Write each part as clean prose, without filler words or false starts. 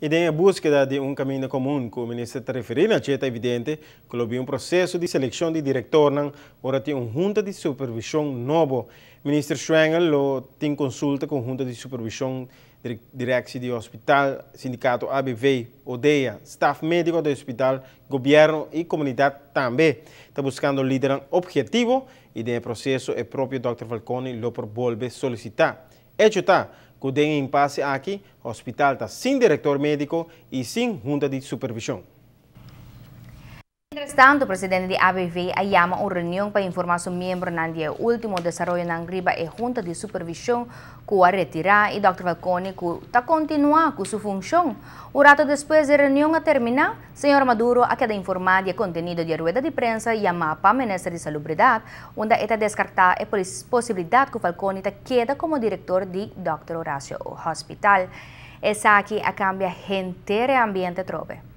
I den búskeda di un kaminda komun ku minister ta referí na dje, ta evidente ku lo bin un proseso di selekshon di direktornan ora tin un hunta di supervishon nobo. Minister Schwengle lo tin konsulta ku hunta di supervishon, direkshon di hospital, sindikato ABV, ODEA, staf médiko di hospital, gobièrnu i komunidat tambe. Ta buskando lider ophetivo i den proseso e propio Dr. Falconi lo por bolbe solisitá. Hecho ta ku den e impasse aki, hospital ta sin direktor médiko i sin hunta di supervishon. Mientras tanto, presidente di ABV a yama un reunion pa informá su miembronan di último desaroyo riba e hunta di supervishon ku a retirá i Dr. Falconi ku ta kontinuá ku su funshon. Un ratu despues e reunion a terminá, señor Maduro a keda informá di kontenido di rueda di prensa yamá pa minister di Salubridat, unda e ta deskartá e posibilidat ku Falconi ta keda komo direktor di Dr. Horacio Hospital. Esaki a kambia henter e ambiente trobe.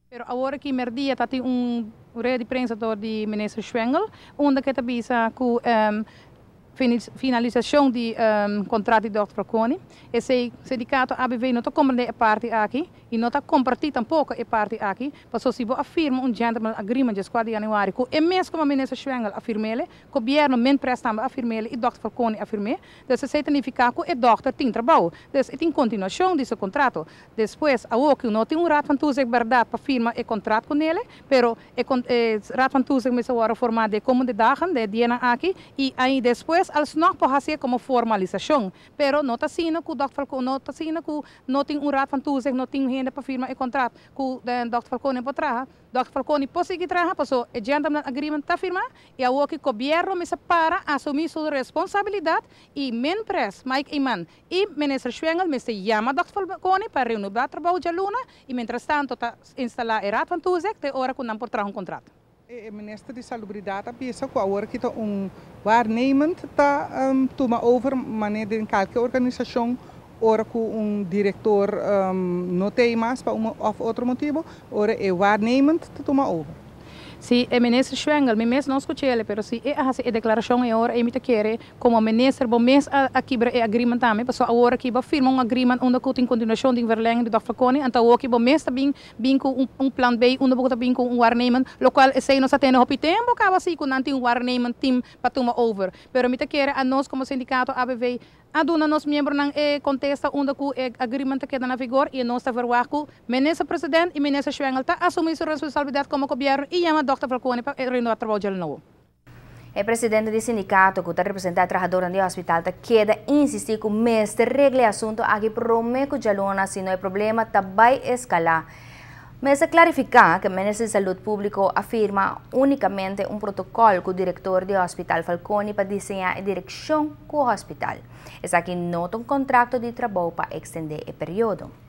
Pero awor aki merdia tabatin un rueda di prensa di minister Schwengle, unda ku ta bisa ku finalisashon di kontrato di Dr. Falconi. E sindikato ABV no ta komprondé e parti aki i no ta kompartí tampoko e parti aki. Pasobra si bo a firma un gentleman agreement 4 di yanüari, ku e mes komo minister Schwengle a firm'é, gobièrnu Minpres tambe a firm'é i Dr. Falconi a firm'é. Anto, esei ta nifiká ku e dòkter tin trabou. Anto, tin kontinuashon di e kontrato. Despues, awor ku no tin un raad van toezicht bèrdat pa firma e kontrato kuné, pero e raad van toezicht mester wòrdu formá den komende dagen, den dianan aki, i ei despues alsnog por hasi komo formalisashon. Pero no ta asina ku Dr. Falconi, no ta asina ku no tin un raad van toezicht, no tin hende pa firma e kontrato ku Dr. Falconi por traha. Dr. Falconi por sigui traha, pasobra e gentleman agreement ta firmá, i awor ku gobièrnu mester para asumí su responsabilidat i Minpres, Mike Eman i minister Schwengle mester yama Dr. Falconi pa renobá trabou djaluna i mientras tanto ta instalá e raad van toezicht te ora ku nan por traha un kontrato. E minister di Salubridat a bisa ku awor ku un waarnemend ta tuma over manera den kualke organisashon ora ku un direktor no tin mas pa un òf otro motibu, ora e waarnemend ta tuma over. Si e minister Schwengle, mi mes no a skuch'é, pero si e hasi e deklarashon ei ora, mi ta kere komo minister bo mes a kibra e agreement tambe, pasobra awor aki bo a firma un agreement unda ku tin kontinuashon di verlenging di Dr. Falconi, anto awor aki bo mes ta bin ku un plan B, unda bo ta bin ku un waarnemend, lokual esei nos a tende hopi tempu kaba asina ku nan tin un waarnemend team pa tuma over. Pero mi ta kere a nos komo sindikato ABV a duna nos miembronan e kontesta unda ku e agreement keda na vigor i nos ta verwacht ku minister president i minister Schwengle ta asumí su responsabilidat komo gobièrnu i yama Dr. Falconi pa renobá trabou di nobo. E presidente di sindikato ku ta representá trahadónan di hospital ta keda insistí ku mester regla e asuntu aki promé ku djaluna, sino e problema ta bai eskalá. Mester klarifiká ku minister di Salú Públiko a firma únikamente un protokòl ku direktor di hospital Falconi pa diseñá e direkshon ku hospital. Esaki no ta un kontrato di trabou pa ekstendé e periodo.